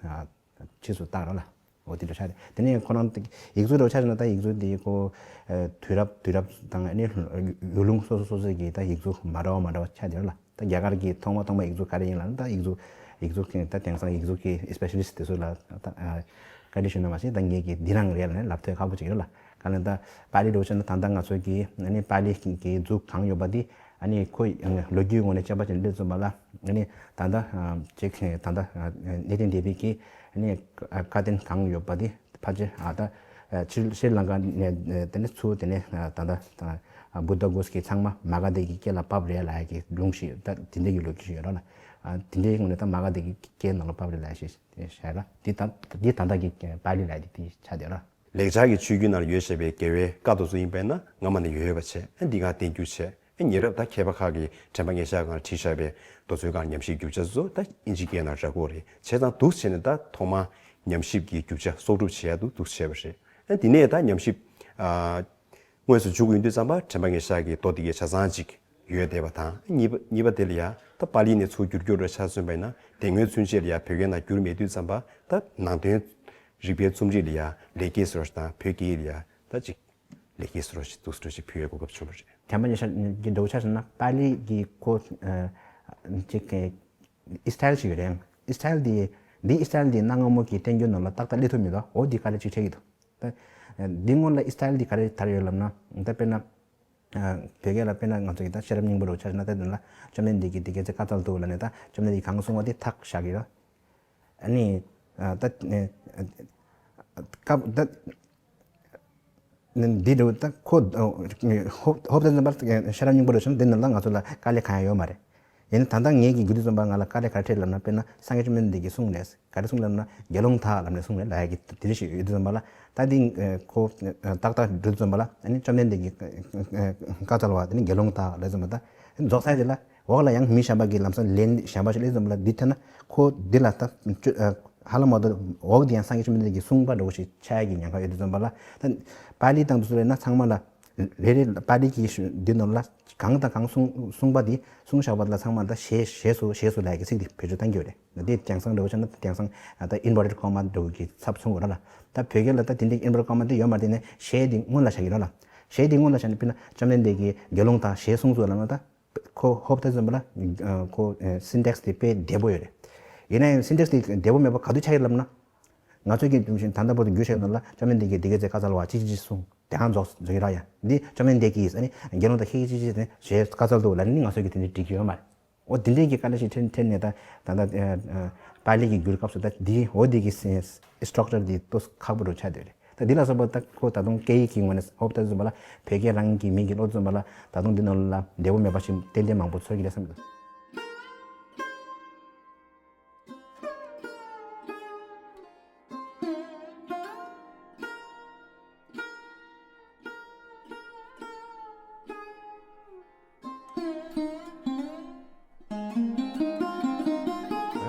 ཕྱིས་སུ་བཏགས་རོགས་ལ། འོ་དེ་འདྲ་ཆགས་རེད། དེ་ནས་ཁོ་རང་ཡིག་གཟུགས་འདྲ་བོ་ཆགས་བྱུང་ན་ད་ཡིག་གཟུགས་འདི་ཁོ་དུས་རབས་དུས་རབས་དང་ཨ་ནི་ཡུལ་ལུང་སོ་སོ་སོ་སོའི་གི་ད་ཡིག་གཟུགས་མ་འདྲ་བ་མ་འདྲ་བ་ཆགས་བསྡད་རོགས་ལ། ད་རྒྱ་གར་གྱི་ཐོག་མ་ཐོག་མ་ཡིག་གཟུགས་ག་རེ་ཡིན་ལབ་ན་ད་ཡིག་གཟུགས་ཡིག་གཟུགས་ད་དེང་སང་ཡིག་གཟུགས་ཀྱི་སི་པེ་ཤ་ལི་སི་ཊི་དེ་ཚོ་ལ་ད་བཀའ་འདྲི་ཞུས་ན་མ་ཟད་ད་ངེད་ཀྱིས་འདི་རང་རེད་ལབ་ནས་ལབ་ཐོས་ཁག་པོ་ཅིག་ཡོད་ལ། ག་ལ་ད་པཱ་ལི་འདྲ་བོ་བྱས་ན་ད་ལྟ་ང་ཚོ་གི་ཨ་ནི་པཱ་ལི་གི་མཛུབ་གང་ཡོད་པ་འདི་ཨ་ནི་ཁོ་ལོ་རྒྱུས་ངོས་ནས་དཔྱད་པ་བྱས་ནས་སླེབས་ཙམ་པ་ལ་ཨ་ནི་ད་ལྟ་ཅིག་ད་ལྟ་གནས་བརྟན་སྡེ་པའི་གི་ཨ་ནི་བཀའ་བསྟན་གང་ཡོད་པ་འདི་ཕལ་ཆེར་ཨ་ད་ཤྲི་ལང་ཀ་ནས་དེ་ནས་ཚུར་དེ་ནས་ད་ལྟ་བུདྡྷ་གོ་སི་ཀི་ཚང་མ་མ་ག་དྷ་གི་སྐད་ལ་ཕབ་རེད་ལབ་ཡ་གི་ལུང་ཞིག་ད་དེ་འདྲ་གི་ལོ་རྒྱུས་ཤིག་ཡོད་ར་ལ། དེ་འདྲའི་ངོས་ནས་ད་མ་ག་དྷ་གི་སྐད་ནང་ལ་ཕབ་རེད་ལབ་ཡ་ཞིག་བཤད་ལ། འདི་ད་འདི་ད་ལྟ་གི་པཱ་ལི་ལབ་ཡ་དེ་དེ་ཆགས་བསྡད་ར། ལེགས་སྦྱར་གྱི་ཆོས་བརྒྱུད་ནང་ཡོད་བྱས་པའི་རྒྱལ་བའི་བཀའ་དེ་ཚོ་ཡིན་པས་ན་སྔ་མ་ནས་ཡོད་ཡོད་པ་བྱས། ཨ་ཉེ་རབས་ད་མཁས་པ་ཁག་གིས་དྲན་པ་ངེས་ཤག་སྒང་ལ་བྲིས་བཞག་པའི་དེ་ཚོའི་སྒང་ཉམས་ཞིབ་རྒྱུ་ཆ་ཚོ་ད་ཨིན་ཇི་སྐད་ནང་རག་གི་རེད། བྱས་ཙང་འདུག་བྱས་ནས་ད་ཐོག་མ་ཉམས་ཞིབ་ཀྱི་རྒྱུ་ཆ་གསོག་སྒྲུབ་བྱེད་ཡ་འདུག་འདུག་བྱས་པ་རེད། ཨ་དེ་ནས་ད་ཉམས་ཞིབ་ཨ་དངོས་སུ་འཇུག་ཡོང་དུས་ཙམ་པ་དྲན་པ་ངེས་ཤག་གི་མདོ་དེ་གའི་ཆ་ཚང་ཅིག་ཡོད་བསྡད་པ་དང་། གཉིས་པ་གཉིས་པ་དེ་ལ་ཡ་ད་པཱ་ལི་ནས་ཚུར་བསྒྱུར་རྒྱུ་རུ་ཆ་མཚོན་པ་ཡིན་ན། དེ་སྔོན་ཚུན་ཆད་ལ་ཡ་བོད་སྐད་ནང་བསྒྱུར་མེད་དུས་ཙམ་པ་ད་ནང་དོན་རིག་པའི་རྩོམ་རིག་ལ་ཡ་ལེགས་སྐྱེས་བཟོ་འདྲ་དང་། བོད་སྐད་ལ་ཡ་ད་ཅིག་ལེགས་སྐྱེས་བཟོ་འདྲ་ཞིག་འདུག་སེ་འདྲ་ཞིག་ཕུལ་ཡའི་གོ་སྐབས་བྱུང་བ་རེད། དྲན་པ་ཉེ་ཤ་གི་འདྲ་བོ་ཆ་བཞག་ན། པཱ་ལི་གི་ཁོ་ཅིག་གི་ཨི་སི་ཊལ་ཞིག་ཡོད་རེད། ཨི་སི་ཊལ་དེ་འདི་ཨི་སི་ཊལ་དེ་གནའ་སྔ་མོ་གི་བསྟན་བཅོས་ནང་ལ་ཏག་ཏག་སླེབས་ཐུབ་མི་འདུག་འོ་འདི་དཀའ་ལས་ཅིག་འཕྲད་ཀྱི་འདུག་ད་འདི་སྔོན་ལ་ཨི་སི་ཊལ་འདི་ག་རེ་དར་ཡོད་ལབ་ན། ད་དཔེར་ན་ཨ་བོད་སྐད་ལ་དཔེར་ན་ང་ཚོ་གི་ད་ཤེས་རབ་སྙིང་པོ་རུ་ཆ་བཞག་ན། ད་དེ་ལ་བཅོམ་ལྡན་འདས་ཀྱིས་འདི་སྐད་ཅེས་བཀའ་སྩལ་ཏོ་ལབ་ནས། ད་བཅོམ་ལྡན་འདས་ཀྱིས་གང་གསུངས་པ་དེ་ཐག་བཞག་གི་རེད། ཨ་ནི་ཨ་ད་ཨ་སྐབས་ད་འདི་འདྲ་བོ་ད་ཁོ་ཧོབ་ཧོབ་ཏེ་འཛོམས་པ་ཤེས་རབ་སྙིང་པོ་རུ་ཆ་བཞག་ན། འདི་ནང་ལ་ང་ཚོ་ལ་དཀའ་ལས་གང་ཡང་ཡོད་མ་རེད། ཡིན་ན་ད་ལྟ་ངེད་ཀྱིས་བསྒྱུར་དུས་ཙམ་པ་ང་ལ་དཀའ་ལས་ག་རེ་འཕྲད་ལབ་ན། དཔེར་ན་སངས་རྒྱས་བཅོམ་ལྡན་འདས་ཀྱིས་གསུངས་རེད། ག་རེ་གསུངས་ལབ་ན། དགེ་སློང་དག་ལབ་ནས་གསུངས་རེད་ལབ་ཡ་གི་དེ་འདྲ་ཞིག་ཡོད་དུས་ཙམ་པ་ལ། ད་འདི་ཁོ་ཏག་ཏག་འགྲོ་དུས་ཙམ་པ་ལ། ཨ་ནི་བཅོམ་ལྡན་འདས་ཀྱིས་བཀའ་སྩལ་བ་དེ་ནི་དགེ་སློང་དག་ལབ་ཙམ་པ། ད་རྫོགས་ཚར་རྗེས་ལ་འོག་ལ་ཡང་མི་གཞན་པ་གིས་ལམ་སང་ལན་གཞན་པ་ཞིག་སླེབས་ཙམ་པ་ལ། འདི་ཐད་ན་ཁོ་འདི་ལ་ད་ཧ་ལམ་མ་གཏོགས་འོག་འདི་ཡང་སངས་རྒྱས་བཅོམ་ལྡན་འདས་ཀྱིས་གསུངས་པ་འདྲ་བོ་ཞིག་ཆགས་ཡ་གི་ཉེན་ཁ་ཡོད་དུས་ཙམ་པ་ལ། ད་པཱ་ལི་དང་དེ་ཚོ་ལ་ཡིན་ན་ཚང་མ་ལ་རེ་རེ་པཱ་ལི་གི་འདི་ནང་ལ་གང་དང་གང་གསུངས་གསུངས་པ་དེ་གསུངས་བཞག་པ་ལ་ཚང་མ་ད་ཞེས་ཞེས་སུ་ཞེས་སུ་ལབ་ཡ་གི་ཚིག་དེ་བེད་སྤྱོད་གཏང་གི་ཡོད་རེད། འདི་དེང་སང་འདྲ་བོ་བྱས་ན་དེང་སང་ད་ཨིན་ཝར་ཊེཌ་ཀོ་མ་འདྲ་བོ་གི་ཚབ་མཚོན་དགོས་ར་ལ། ད་བོད་སྐད་ལ་ད་དེ་འདྲའི་ཨིན་ཝར་ཊེཌ་ཀོ་མ་དེ་ཡོད་མ་རེད། དེ་ནས་ཞེས་དེ་སྔོན་ལ་བཞག་གི་ར་ལ། ཞེས་དེ་སྔོན་ལ་བཞག་ནས། དཔེར་ན་བཅོམ་ལྡན་འདས་ཀྱིས་དགེ་སློང་དག་ཞེས་གསུངས་སོ་ལབ་ན། ད་ཁོ་ཧོབ་ཏེ་འཛོམས་པ་ལ་ཁོ་སིན་ཊེག་སི་དེ་དཔེ་བདེ་པོ་ཡོད་རེད། ཡིན་ན་ཡང་སིན་ཊེག་སི་དེ་བདེ་པོ་མེད་པ་ག་དུས་ཆགས་ཡོད་ལབ་ན། ང་ཚོས་ཀྱི་ད་ལྟ་བར་དུ་བསྒྱུར་བཞག་ཡོད་ནོ་ལ། བཅོམ་ལྡན་འདས་ཀྱིས་འདི་སྐད་ཅེས་བཀའ་སྩལ་པ། ཅི་ཅི་ཅི་གསུངས། དེ་ཡང་རྫོགས་རྫོགས་ཡིན་ར་ཡ། འདི་བཅོམ་ལྡན་འདས་ཀྱིས། ཨ་ནི་དགེ་སློང་དག་ཞེས་ཅི་ཅི་ཅི་ཞེས་བཀའ་སྩལ་འདུག་ལབ་ནི་ང་ཚོས་ཀྱི་དེ་འདྲ་འགྲིག་གི་ཡོད་མ་རེད། འོ་དེ་འདྲའི་གི་དཀའ་ལས་ཤིག་འཕྲད་འཕྲད་ནས། ད་ད་ལྟ་ཨ་ཨ་པཱ་ལི་གི་བསྒྱུར་སྐབས་སུ་ད་འདི་འོ་འདི་གི་སི་སི་ཊྲག་ཅར་འདི་ཏོག་ཙམ་ཁག་པོ་རུ་ཆགས་བསྡད་རེད། ད་འདི་ལ་སོགས་པ་ད་ཁོ་ད་དུང་སྐད་ཡིག་གི་ངོས་ནས་ཧོབ་ཏེ་འཛོམས་པ་ལ། བོད་སྐད་རང་གི་མིང་གི་སློབ་སྦྱོང་བ་ལ་ད་དུང་འདི་ནང་ལ་བདེ་པོ་མེད་པ་ཞིག་ཏན་ཏན་མང་པོ་ཚོར་གྱི་རེད་བསམ་གྱི་འདུག་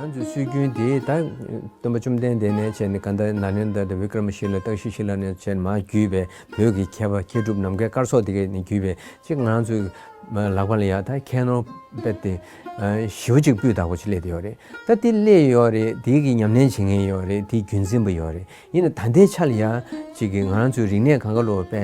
ང་ཚོའི་སྲོལ་རྒྱུན་དེ་ད་སྟོན་པ་བཅོམ་ལྡན་འདས་ནས་བྱས་ནས། གང་ལྟར་ནཱ་ལེནྡྲ་དང་བི་ཀྲ་མ་ཤི་ལ། ཏཀ་ཤི་ཤི་ལ་ནས་བྱས་ནས་མར་བརྒྱུད་པའི་བོད་ཀྱི་མཁས་པ་མཁས་གྲུབ་ནམ་མཁའི་སྐར་ཚོགས་དེ་གས་ནས་བརྒྱུད་པའི་ཅིག་ང་རང་ཚོའི་ལག་པ་ལ་ཡ་ད་ཁྱད་ནོར་དཔེ་དེ་ཞེ་པོ་ཅིག་སྤུས་དག་པོ་ཅིག་སླེབས་བསྡད་ཡོད་རེད། ད་དེ་སླེབས་ཡོད་རེད། དེ་གི་ཉམས་ལེན་བྱེད་མཁན་ཡོད་རེད། དེ་རྒྱུན་འཛིན་པ་ཡོད་རེད། ཡིན་ན་ད་ལྟའི་ཆ་ལ་ཡ་ཅིག་གི་ང་རང་ཚོའི་རིག་གནས་གང་ག་ལོ་དཔེ་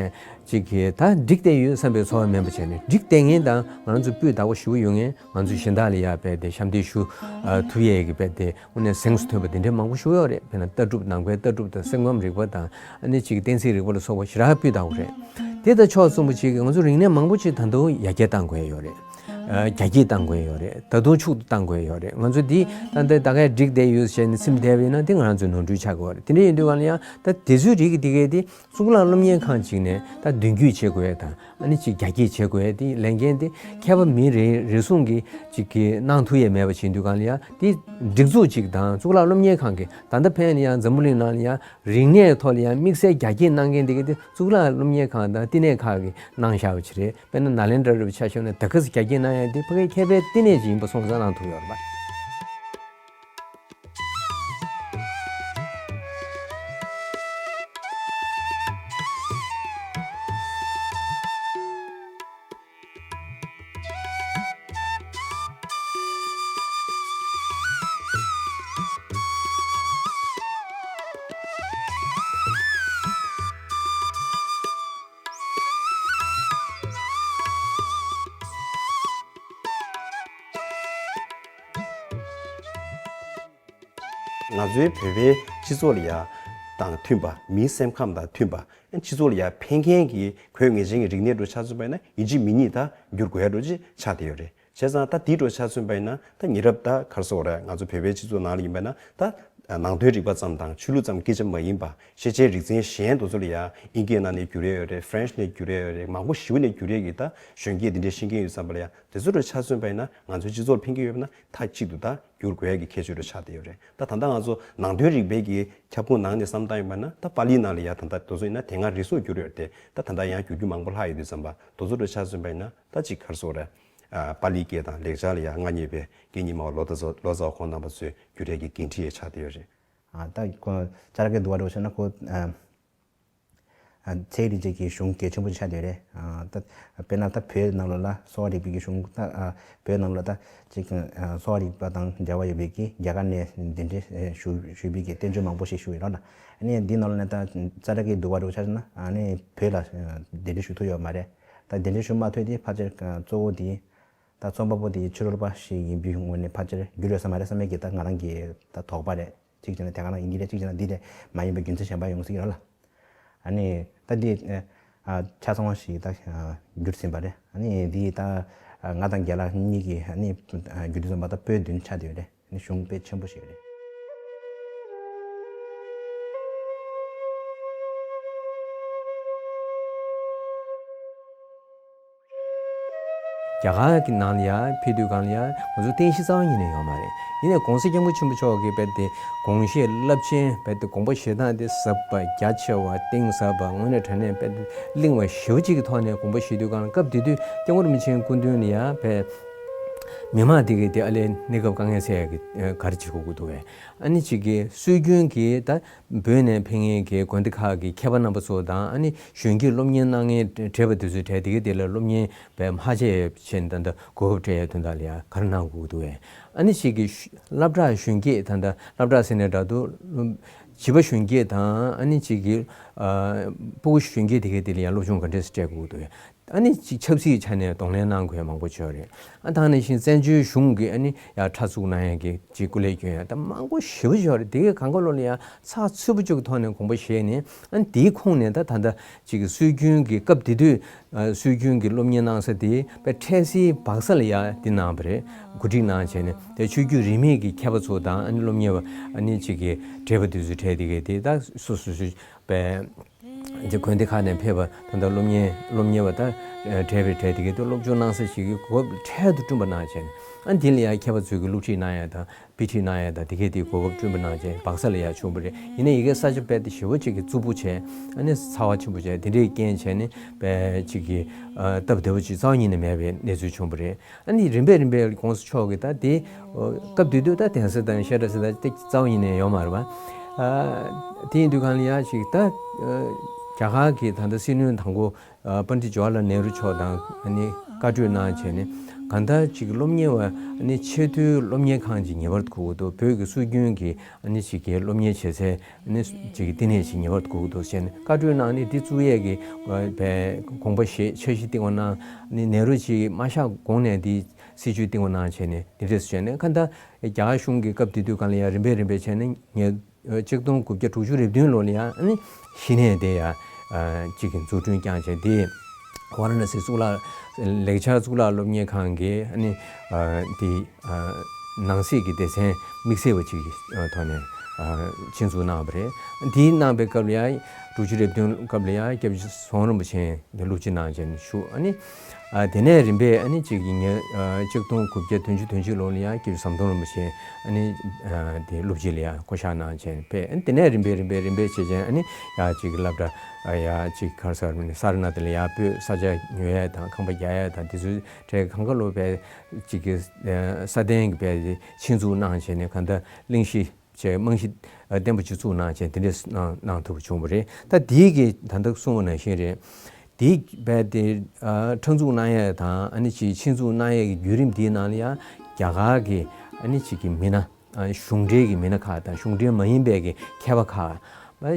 ཅིག་གི་ད་འགྲིག་བསྡད་ཡོད་བསམ་པའི་ཚོར་བ་མེད་པ་བྱས་ནས། འགྲིག་བསྡད་མཁན་དང་ང་རང་ཚོ་སྤུས་དག་པོ་ཞེ་པོ་ཡོད་མཁན། ང་ཚོ་གཞན་དག་ལ་ཡ་དཔེ་དེ་ཞབས་འདེགས་ཞུ་ཨ་ཐུབ་ཡས་ཀྱི་དཔེ་དེ་དངོས་གནས་གཟེངས་སུ་ཐོན་པ་དེ་འདྲའི་མང་པོ་ཞེ་པོ་ཡོད་རེད། དཔེར་ན་ལྟ་གྲུབ་ནམ་མཁའི་ལྟ་གྲུབ་དང་། སེམས་ཁམས་རིག་པ་དང་། ཨ་ནི་ཅིག་གཏན་ཚིགས་རིག་པ་ལ་སོགས་པ་ཞེ་དྲག་སྤུས་དག་པོ་རེད། དེ་དང་ཕྱོགས་མཚུངས་པ་ཅིག་གི་ང་ཚོ་རིག་གནས་མང་པོ་ཅིག་ད་དུང་ཡར་རྒྱས་གཏང་དགོས་ཡོད་རེད། ཨ་རྒྱ་སྐྱེད་གཏང་དགོས་ཡོད་རེད། ད་དུང་ཕྱུག་ཏུ་གཏང་དགོས་ཡོད་རེད། ང་ཚོ་འདི་ད་ལྟ་ད་གའི་འགྲིག་བསྡད་ཡོད་ཟེར་ནས་སེམས་བདེ་བ་ཡིན་ན། དེ་ང་རང་ཚོའི་ནོར་འཁྲུལ་ཆགས་དགོས་རེད། དེ་འདྲ་ཡིན་དུས་གང་ལ་ཡང་ད་དེ་ཚོའི་རིགས་ཀྱི་དེ་གའི་དེ་གཙུག་ལག་སློབ་གཉེར་ཁང་ཅིག་ནས་ད་མདུན་སྐྱོད་བྱེད་དགོས་ཡ་དང་། ཨ་ནི་ཅིག་རྒྱ་སྐྱེད་བྱེད་དགོས་ཡ་དེ་ལས་འགན་དེ་མཁས་པ་མི་རེ་རེ་ཟུང་གིས་ཅིག་གིས་གནང་ཐུབ་ཡས་མེད་པ་བྱེད་དུས་གང་ལ་ཡང་། དེ་སྒྲིག་འཛུགས་ཅིག་དང་གཙུག་ལག་སློབ་གཉེར་ཁང་གིས་ད་ལྟ་ཕན་ཡང་འཛམ་བུ་གླིང་ནང་ལ་ཡང་རིག་གནས་ཐོག་ལ་ཡང་དམིགས་བསལ་རྒྱ་སྐྱེད་གནང་མཁན་དེ་ག་དེ་གཙུག་ལག་སློབ་གཉེར་ཁང་དང་བསྟི་གནས་ཁག་གིས་གནང་བཞག་པ་ཅིག་རེད། དཔེར་ན་ནཱ་ལེནྡྲ་རུ་ཆ་བཞག་ན་ད་ག་ས་རྒྱ་སྐྱེད་གནང་ཡ་དེ་ཕ་གིའི་མཁས་པའི་བསྟི་གནས་ཅིག་ཡིན་པ་སོང་ཙང་གནང་ཐུབ་ཡོད་རེད་པ། ང་ཚོའི་བོད་པའི་སྤྱི་ཚོགས་ལ་ཡ་དང་མཐུན་པ། མིའི་སེམས་ཁམས་དང་མཐུན་པ། སྤྱི་ཚོགས་ལ་ཡ་ཕན་མཁན་གྱི་གོ་ངེས་ཅན་གྱི་རིག་གནས་འདྲ་ཆགས་ཚུད་པ་ཡིན་ན། ཡིན་གཅིག་མིན་གཉིས་ད་འགྱུར་དགོས་ཡ་འདྲ་ཅིག་ཆགས་བསྡད་ཡོད་རེད། བྱས་ཙང་ད་དེ་འདྲ་ཆགས་ཚུད་པ་ཡིན་ན། ད་ཉེ་རབས་ད་ག་རེ་ཟེར་དགོས་རེད། ང་ཚོ་བོད་པའི་སྤྱི་ཚོགས་ནང་ལ་ཡིན་པ་ན། ད་ནང་དོན་རིག་པ་ཙམ་དང་ཆོས་ལུགས་ཙམ་སྐད་ཆ་མ་ཡིན་པ། ཤེས་བྱའི་རིག་ཚན་གཞན་དེ་ཚོ་ལ་ཡ་ཨིན་སྐད་ནང་ནས་བསྒྱུར་ཡས་ཡོད་རེད། ཕ་རན་སི་ནས་བསྒྱུར་ཡས་ཡོད་རེད། མང་པོ་ཞེ་པོ་ནས་བསྒྱུར་ཡས་ཀྱི་ད་གཞོན་སྐྱེས་དེ་འདྲའི་ཤེས་མཁན་ཡོད་བསམ་པ་ལ་ཡ། དེ་ཚོ་འདྲ་ཆགས་ཚུད་པ་ཡིན་ན། ང་ཚོའི་སྤྱི་ཚོགས་ལ་ཕན་གྱི་ཡོད་པ་ན། མཐའ་གཅིག་ཏུ་ད་བསྒྱུར་དགོས་ཡ་གི་ཁྱད་ཆོས་འདྲ་ཆགས་བསྡད་ཡོད་རེད། ད་ད་ལྟ་ང་ཚོ་ནང་དོན་རིག་པའི་གི་ཁྱབ་ཁོངས་ནང་ནས་བསམ་བཏང་ཡོད་པ་ན། ད་པཱ་ལི་ནང་ལ་ཡ་ད་ལྟ་དེ་ཚོ་ཡིན་ན་དེ་སྔ་རེ་ཟུང་བསྒྱུར་ཡོད་རེད་དེ། ད་ད་ལྟ་ཡང་བསྒྱུར་རྒྱུ་མང་པོ་ལྷག་ཡོད་དུས་ཙམ་པ། དེ་ཚོ་འདྲ་ཆགས་ཚུད་པ་ཡིན་ན། ད་ཅིག་ག་རེ་ཟེར་དགོས་རེད། ཨ་པཱ་ལིའི་སྐད་དང་ལེགས་སྦྱར་ལ་ཡ་སྔ་ཉེ་བའི་སྐད་གཉིས་སྨྲ་བ་ལོ་ཙཱ་ལོ་ཙཱ་བ་ཁོང་རྣམ་པ་ཚོས་བསྒྱུར་ཡས་ཀྱི་འགན་འཁྲི་ཡང་ཆགས་བསྡད་ཡོད་རེད། ཨ་ད་ཁོ་ཅ་ལག་གི་འདུ་བ་འདྲ་བོ་བྱས་ན། ཁོ་ཨ་ ཚད་རིག་བྱེད་ཀྱི་གཞུང་གལ་ཆེན་པོ་ཆགས་བསྡད་རེད། ད་དཔེར་ན་ད་བོད་ནང་ལོགས་ལ་གསོ་བ་རིག་པའི་གི་གཞུང་ད་བོད་ནང་ལོགས་ད་ཅིག་གསོ་བ་རིག་པ་དང་འབྲེལ་བ་ཡོད་པའི་གི་རྒྱ་གར་ནས་གདན་འདྲེན་ཞུ་ཞུས་པའི་གི་བསྟན་བཅོས་མང་པོ་ཞིག་ཞུས་ཡོད་རེད་ལ། ཨ་ནི་འདི་ནང་ལོགས་ནས་ད་ཙ་ར་གི་འདུལ་བ་འདྲ་བོ་ཆ་བཞག་ན་ཨ་ནི་བོད་ལ་གདན་འདྲེན་ཞུ་ཐུབ་ཡོད་མ་རེད། ད་གདན་འདྲེན་ཞུ་མ་ཐུབ་དེ་ཕལ་ཆེར་གཙོ་བོ་དེ་ད་རྩོམ་པ་པོ་དེ་ཕྱི་རོལ་པ་ཞིག་ཡིན་པའི་ངོས་ནས་ཕལ་ཆེར་འགྱུར་ཡོད་ས་མ་རེད་བསམ་ཡས་ཀྱི་ད་ང་རང་གི་ད་དོགས་པ་རེད། གཅིག་བྱས་ན་དེ་ག་ནང་ཡིན་གྱི་རེད། གཅིག་བྱས་ན་འདི་ལས་མ་ཡིན་པའི་རྒྱུ་མཚན་གཞན་པ་ཡོང་སྲིད་ཀྱི་རེད་ལ། ཨ་ནི་ད་འདི་ཨ་ཆ་ཚང་བ་ཞིག་ད་ཨ་བསྒྱུར་ཟིན་པ་རེད། ཨ་ནི་འདི་ད་ཨ་ང་དང་རྒན་ལགས་གཉིས་ཀྱིས་ཨ་ནི་ཨ་བསྒྱུར་དུས་ཙམ་པ་ད་པོད་བདུན་ཆགས་བསྡད་ཡོད་རེད། ཨ་ནི་གཞུང་དཔེ་ཆེན་པོ་ཞིག་རེད། རྒྱ་གར་གྱི་ནང་ལ་ཡ་ཕེབས་དུས་སྒང་ལ་ཡ་ང་ཚོ་རྟེན་གཞི་རྩ་བ་ཉིད་ནས་ཡོད་མ་རེད། ཡིན་ནའི་གོང་ས་སྐྱབས་མགོན་ཆེན་པོ་མཆོག་གིས་རྦད་དེ་དགོངས་བཞེད་རླབས་ཆེན་རྦད་དེ་དགོངས་པ་བཞེས་སྟངས་དེ་ཟབ་པ་རྒྱ་ཆེ་བ་གཏིང་ཟབ་པ་དངོས་གནས་དྲང་གནས་རྦད་དེ་བརླིང་བ་ཞེ་པོ་ཅིག་གི་ཐོག་ནས་དགོངས་པ་བཞེས་དུས་སྒང་ལ་སྐབས་དེ་དུས་སྐྱབས་མགོན་རིན་པོ་ཆེའི་སྐུ་མདུན་ལ་ཡ་རྦད་མི་མང་དེ་གིས་དེ་ཨ་ལས་གནས་སྐབས་དཀའ་ངལ་སེལ་ཡ་གི་ག་རེ་བྱེད་དགོས་ཀྱི་འདུག་གས། ཨ་ནི་ཅིག་གི་སྲོལ་རྒྱུན་གྱི་ད་བོད་ནས་ཕེབས་མཁན་གྱི་དགོན་སྡེ་ཁག་གི་མཁས་པ་རྣམ་པ་ཚོ་དང་ཨ་ནི་གཞོན་སྐྱེས་སློབ་གཉེར་གནང་མཁན་བགྲེས་པ་དེ་ཚོའི་གྲས་དེ་གའི་དེ་ལ་སློབ་གཉེར་བས་མ་བྱས་བྱས་ནས་ད་ལྟ་གོ་སྐབས་སྤྲད་ཡའི་དོན་དག་ལ་ཡང་ག་རེ་གནང་དགོས་ཀྱི་འདུག་གས། ཨ་ནི་ཅིག་གི་ཤུ་སློབ་གྲྭ་གཞོན་སྐྱེས་ད་ལྟ་སློབ་གྲྭ་ཟེར་ནས་འདྲ་འདུག་བྱིས་པ་གཞོན་སྐྱེས་དང་ཨ་ནི་ཅིག་གི་སྤུ་གུ་གཞོན་སྐྱེས་དེ་གའི་དེ་ལ་ཡང་སློབ་སྦྱོང་ག་འདྲས་སེ་སྤྲད་དགོས་ཀྱི་འདུག་གས། ཨ་ནི་ཅིག་ཆབ་སྲིད་ཆ་ནས་གདོང་ལེན་གནང་དགོས་ཡ་མང་པོ་ཅིག་ཡོད་རེད། ཨ་ད་ནང་བཞིན་བཙན་བྱོལ་གཞུང་གིས་ཨ་ནི་ཡ་ཁྲ་ཚུགས་གནང་ཡ་གི་ཅིག་སྐུ་ལས་སྐྱོན་ཡ་ད་མང་པོ་ཞེ་པོ་ཅིག་ཡོད་རེད། དེ་གའི་གང་ག་ལོ་ལ་ཡ་ཚགས་ཚུད་པོ་ཅིག་གི་ཐོག་ནས་དགོངས་པ་བཞེས་ནས་ཨ་ནི་དེའི་ཁོངས་ནས་ད་ད་ལྟ་ཅིག་གི་སྲོལ་རྒྱུན་གྱི་སྐབས་དེ་དུས་ཨ་སྲོལ་རྒྱུན་གྱི་སློབ་གཉེར་གནང་ས་དེ་དཔེ་འཕྲལ་སེལ་སྦག་ས་ལ་ཡ་དེ་གནང་བ་རེད། གོ་སྒྲིག་གནང་བྱས་ནས་དེ་ཆོས་བརྒྱུད་རིས་མེད་ཀྱི་མཁས་པ་ཚོ་དང་ཨ་ནི་སློབ་གཉེར་བ་ཨ་ནི་ཅིག་གི་བགྲེས་པ་དེ་ཚོའི་གྲས་དེ་གའི་དེ་ད་སོ་སོ་སོ་པའི་དེ་དགོན་སྡེ་ཁག་ནས་ཕེབས་པ་ད་ལྟ་སློབ་གཉེར་སློབ་གཉེར་བ་ད་བགྲེས་པའི་གྲས་དེ་གའི་ད་སློབ་སྦྱོང་གནང་ས་ཞིག་གི་གོ་སྐབས་འཕྲལ་དུ་བསྐྲུན་པ་གནང་བྱས་ནས་ཨ་དེ་ལ་ཡང་མཁས་པ་ཚོས་ཀྱི་སློབ་ཁྲིད་གནང་ཡ་དང་དཔེ་ཁྲིད་གནང་ཡ་དང་དེ་གའི་དེ་གོ་སྐབས་བསྐྲུན་པ་གནང་བྱས་སྦག་ས་ལ་ཡང་བྱུང་བ་རེད། ཡིན་ནའི་ཡ་གིའི་ས་ཆ་རྦད་དེ་ཞེ་པོ་ཅིག་གི་རྩུབ་པོ་བྱས་ཨ་ནི་ཚ་བ་ཆེན་པོ་བྱས་དེ་འདྲའི་རྐྱེན་བྱས་ནས་རྦད་ཅིག་གི་སྟབས་བདེ་པོ་ཅིག་རྩ་བ་ཉིད་ནས་མེད་པའི་གནས་ཚུལ་བྱུང་བ་རེད། ཨ་ནི་རིམ་པས་རིམ་པས་གོང་ས་མཆོག་གིས་ད་དེ་སྐབས་དེ་དུས་ད་གདན་ས་དང་བཤད་གྲྭ་ཟེར་ད་དེ་རྩ་བ་ཉིད་ནས་ཡོད་མ་རེད་པ། ཨ་དེ་ཡིན་དུས་གང་ལ་ཡ་ཞིག་ད་ཨ་རྒྱ་གར་གྱི་ད་ལྟ་སྲིད་བློན་དང་པོ་ཨ་པཎྜི་ཏ་ཇ་ཝར་ལཱལ་ནེ་རུ་མཆོག་དང་ཨ་ནི་བཀའ་གྲོས་གནང་བྱས་ནས་གང་ལྟར་ཅིག་སློབ་གཉེར་བ་ཨ་ནི་ཆེས་མཐོའི་སློབ་གཉེར་ཁང་ཅིག་ངེས་པར་དགོས་ཀྱི་འདུག་བོད་ཀྱི་སྲོལ་རྒྱུན་གྱི་ཨ་ནི་ཅིག་གི་སློབ་གཉེར་བྱེད་སའི་ནི་ཅིག་གི་བསྟི་གནས་ཅིག་ངེས་པར་དགོས་ཀྱི་འདུག་ཟེར་ནས་བཀའ་གྲོས་གནང་ནས་འདི་བཙུགས་ཡས་ཀྱི་ཨ་དགོངས་པ་བཞེས་འཆར་གཞི་བཏིང་བ་གནང་ནི་ནེ་རུ་ཅིག་མ་གཤེགས་གོང་ནས་འདི་སྲིད་བྱུས་བཏིང་བ་གནང་བྱས་ནས་འདི་འདྲས་བྱས་ནས་ཁ་ད་རྒྱ་གར་གཞུང་གི་སྐབས་དེ་དུས་སྒང་ལ་ཡང་རིམ་པས་རིམ་པས་བྱས་ནས་ངས་ཆིག་སྟོང་དགུ་བརྒྱ་དྲུག་ཅུ་རེ་བདུན་ལོ་ལ་ཡང་ཨ་ནི་གཞི་ནས་དེ་ཡང་ཅིག་གི་འཛུགས་སྐྲུན་བསྐྱངས་བྱས་དེ་ཝཱ་ར་ཎ་སི་གཙུག་ལག་ལེགས་སྦྱར་གཙུག་ལག་སློབ་གཉེར་ཁང་གི་ཨ་ནི་དེ། ནང་གསེས་ཀྱི་སྡེ་ཚན་དམིགས་བསལ་བ་ཅིག་གི་ཐོག་ནས་ཆེད་འཛུགས་གནང་བ་རེད། འདི་གནང་པའི་སྐབས་ལ་ཡང་དྲུག་ཅུ་རེ་བདུན་སྐབས་ལ་ཡང་སྐྱབས་རྗེ་ཟམ་གདོང་རིན་པོ་ཆེ་སློབ་སྤྱི་གནང་བྱས་ནས་བཞུགས། ཨ་ནི་དེ་ནས་རིམ་པས་ཨ་ནི་ཅིག་གི་ཉེ་ཆིག་སྟོང་དགུ་བརྒྱ་བདུན་ཅུ་དོན་གཅིག་ལོ་ལ་ཡང་སྐྱབས་རྗེ་ཟམ་གདོང་རིན་པོ་ཆེ་ཨ་ནི་དེ་སློབ་སྤྱི་ལ་ཡང་བསྐོ་གཞག་གནང་བྱས་ནས་ཕེབས། ཨ་ནི་དེ་ནས་རིམ་པས་རིམ་པས་རིམ་པས་བྱས་བྱས་ཨ་ནི་ཡང་ཅིག་གི་སློབ་གྲྭ་ཡང་ཅིག་ག་རེ་ཟེར་མིན་ས་ར་ནཱ་ཐ་ལ་ཡང་སྤོས་ས་ཆ་ཉོ་ཡ་དང་ཁང་པ་རྒྱག་ཡ་དང་དེ་ཚོའི་གྲས་གང་ག་ལོ་བས། ཅིག་གི་ས་གདན་གྱི་བས་ཆེད་འཛུགས་གནང་བྱས་ནས་གང་ལྟར་གླེང་གཞི་བྱས་རྨང་གཞི་བརྟན་པོ་ཅིག་བཙུགས་གནང་བྱས་དེ་འདྲས་གནང་གནང་ཐུབ་པ་བྱུང་བ་རེད། ད་དེའི་གི་ད་ལྟ་གསུངས་པ་ནང་བཞིན་རེད། དེའི་བས་དེ་ཁྲག་འཛུགས་གནང་ཡས་དང་ཨ་ནི་ཅིག་ཆེད་འཛུགས་གནང་ཡས་ཀྱི་བརྒྱུད་རིམ་དེའི་ནང་ལ་ཡང་རྒྱ་གར་གྱི་ཨ་ནི་ཅིག་གི་མི་སྣ་གཞུང་འབྲེལ་གྱི་མི་སྣ་ཁག་དང་གཞུང་འབྲེལ་མ་ཡིན་པའི་གི་མཁས་པ་ཁག་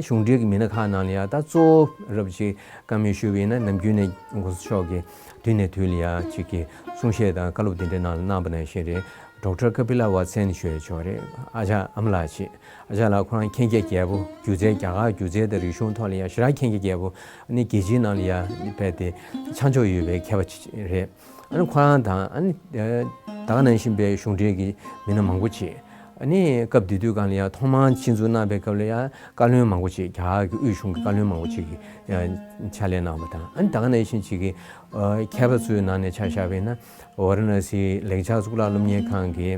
གཞུང་འབྲེལ་གྱི་མི་སྣ་ཁག་ནང་ལ་ཡང་ད་གཙོ་བོ་རབ་ཅིག་བཀའ་མོལ་ཞུས་པ་ཡིན་ན་ནམ་རྒྱུན་ནས་གོང་ས་མཆོག་གིས་དུས་ནས་དུས་ལ་ཡང་ཅིག་གི་གསུང་བཤད་དང་བཀའ་སློབ་དེ་འདྲའི་ནང་ལ་གནང་བ་ནང་བཞིན་རེད། ཌོག་ཊར་ཀ་པི་ལ་ཝཱ་ཏི་སན་ཞུ་ཡ་ཆོག་རེད། ཨ་ཅག་ཨ་མ་ལགས་ཅིག་ཨ་ཅག་ལགས་ཁོ་རང་མཁྱེན་རྒྱ་རྒྱས་པོ་སྒྱུ་རྩལ་རྒྱ་གར་སྒྱུ་རྩལ་དང་རིག་གཞུང་ཐོག་ལ་ཡང་ཞེ་དྲག་མཁྱེན་རྒྱ་རྒྱས་པོ་ཨ་ནི་རྒྱལ་སྤྱིའི་ནང་ལ་ཡང་ཕེབས་ཏེ་ཆ་འཇོག་ཡོད་པའི་མཁས་པ་ཅིག་རེད། ཨ་ནི་ཁོ་རང་དང་ཨ་ནི་ད་ག་ནང་བཞིན་པའི་གཞུང་འབྲེལ་གྱི་མི་སྣ་མང་པོ་ཅིག་ཨ་ནི་སྐབས་དེ་དུས་སྒང་ལ་ཡང་ཐོག་མར་ཆེད་འཛུགས་གནང་པའི་སྐབས་ལ་ཡང་བཀའ་བློན་མང་པོ་ཅིག་རྒྱ་གར་གྱི་དབུས་གཞུང་གི་བཀའ་བློན་མང་པོ་ཅིག་གིས་ཕྱག་ལས་གནང་བ་དང་ཨ་ནི་ད་ག་ནང་བཞིན་ཅིག་གི་མཁས་པ་ཚོའི་ནང་ནས་ཆ་བཞག་པ་ཡིན་ན་ཝཱ་ར་ཎ་སིའི་ལེགས་སྦྱར་གཙུག་ལག་སློབ་གཉེར་ཁང་གི་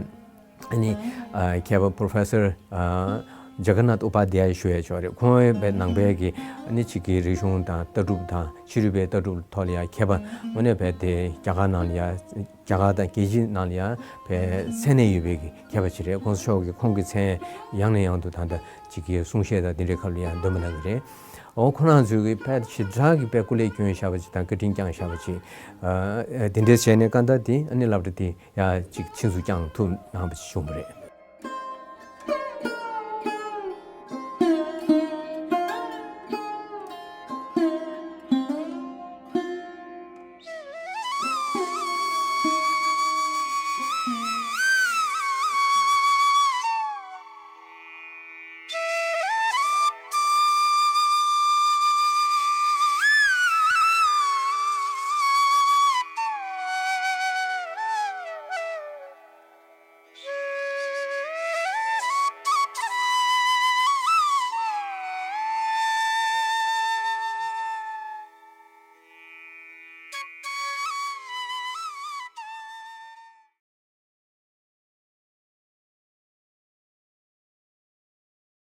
ཨ་ནི་མཁས་པ་པོ་རོ་ཕེ་སར་ཇ་ག་ནཱཐ་ཨུ་པ་དྷྱ་ཡ་ཞུ་ཡ་ཆོག་རེད། ཁོང་བས་ནང་པའི་གི་ཨ་ནི་ཅིག་གི་རིག་གཞུང་དང་ལྟ་གྲུབ་དང་ཕྱི་རོལ་པའི་ལྟ་གྲུབ་ཐོག་ལ་ཡང་མཁས་པ་དངོས་གནས་བས་དེ་རྒྱ་གར་ནང་ལ་ཡང་རྒྱ་གར་དང་རྒྱལ་སྤྱིའི་ནང་ལ་ཡང་བས་མཚན་གནས་ཡོད་པའི་གི་མཁས་པ་ཅིག་རེད། གོང་ས་མཆོག་གིས་ཁོང་གི་མཚན་ཡང་ནས་ཡང་དུ་ད་ལྟ་ཅིག་གི་གསུང་བཤད་དང་དེ་འདྲའི་སྐབས་ལ་ཡང་འདོན་པ་གནང་གི་རེད། འོ་ཁོ་རང་ཚོས་ཀྱི་དཔེ་ཞེ་དྲག་གི་དཔེ་སྐུ་ལས་བསྐྱོན་བཞག་པ་ཅིག་དང་བཀའ་དྲིན་བསྐྱངས་བཞག་པ་ཅིག་ཨ་དེ་འདྲས་བྱས་ནས་གང་ལྟར་དེ་ཨ་ནི་སློབ་གྲྭ་དེ་ཡ་ཅིག་ཕྱིན་སུ་བསྐྱངས་ཐུབ་གནང་བ་ཅིག་བྱུང་བ་རེད།